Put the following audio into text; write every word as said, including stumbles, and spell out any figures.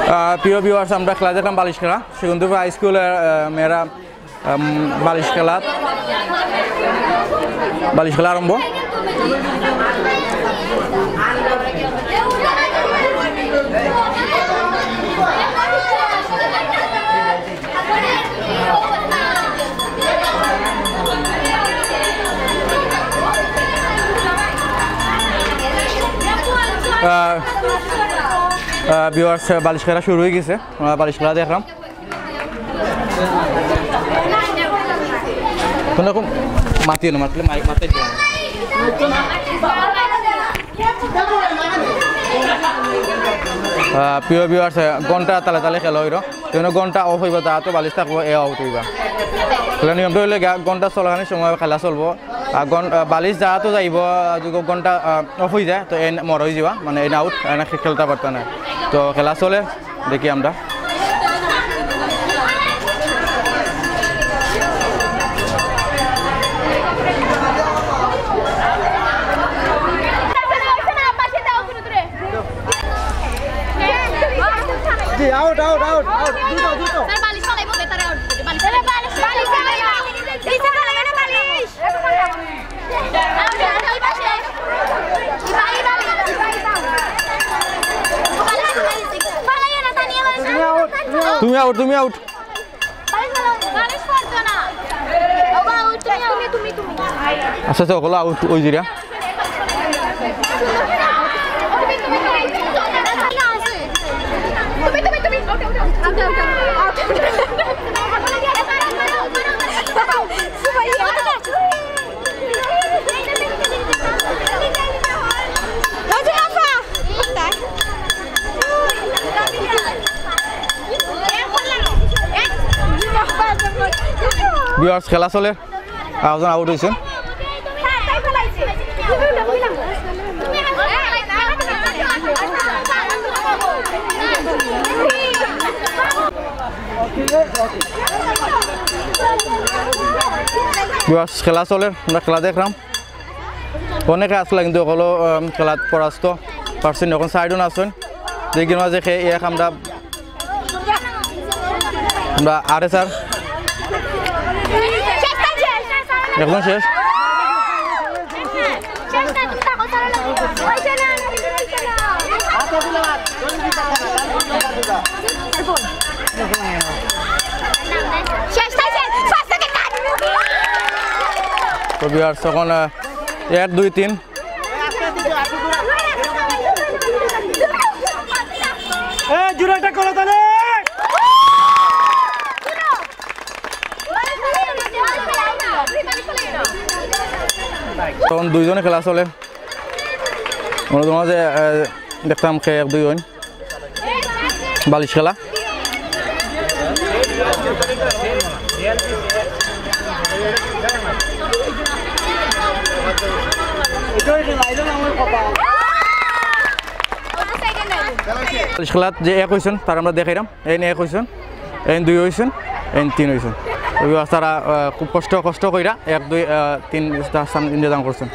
আহ, প্রিয় ভিউয়ার্স, আমরা খেলা দেখলাম বালিশ খেলা। সেগুনদুপা হাই স্কুলের, আহ, মেয়েরা, উম, বালিশ খেলা, বালিশ খেলা আরম্ভ। আহ, আহ, ভিউয়ার্স, বালিশ খেলা শুরু হয়ে গেছে। আমরা বালিশ খেলা দেখলাম। কোন রকম মাতিও না, মাতলে মাইক মাতে দিও না। আহ, প্রিয় ভিউয়ার্স, ঘন্টা তালে তালে খেলা হইল। যেন ঘন্টা অফ হইব, তা তো বালিশ থাকবো, এ আউট হইবা। খেলা নিয়মটা হইলে গিয়া ঘন্টা চলাকালীন সময় খেলা চলবো। আর ঘন-, আহ, বালিশ যা তো যাইব, আহ, যদি ঘন্টা, আহ, অফ হয়ে যায়, তো এন মর হয়ে যাবা, মানে এন আউট, এন খেলতে পারতো না। তো খেলা চলে। দেখি আমরা। জি, আউট, আউট, আউট, আউট। দ্রুত, দ্রুত। স্যার, বালিশ ফালাইবো, বেটারে আউট দিতে। বালিশ, বালিশ, বালিশ, বালিশ। নিচে ফালাইও না বালিশ। তুমি আউট, তুমি আউট। আচ্ছা, আচ্ছা, ওগুলো আউট ওই জিরা। ভিউয়ার্স, খেলা চলে। একজন আউট হইছেন। ভিউয়ার্স, খেলা চলে, আমরা খেলা দেখলাম। অনেকে আসলে কিন্তু হলো, আম, খেলাত পরাস্ত পারছেন, এখন সাইডও আছেন। দেখি মাঝে খে-, এক আমরা, আমরা আরে স্যার। একদম শেষ। তো ভিউয়ার্স, এখন, আহ, এক, দুই, তিন। এ, জোরে একটা করো তাহলে। তখন দুইজনে খেলা চলে। মনে হয় যে, আহ, দেখতাম কে এক দুই হইন। বালিশ খেলা। বালিশ খেলাত যে এক হইছেন, তার আমরা দেখাইলাম। এইন এক হইছেন, এইন দুই হইছেন, এইন তিন হইছেন। ওই তারা, আহ, খুব কষ্ট, কষ্ট কইরা এক, দুই, আহ, তিন স্থান ইন্তজাম করছেন।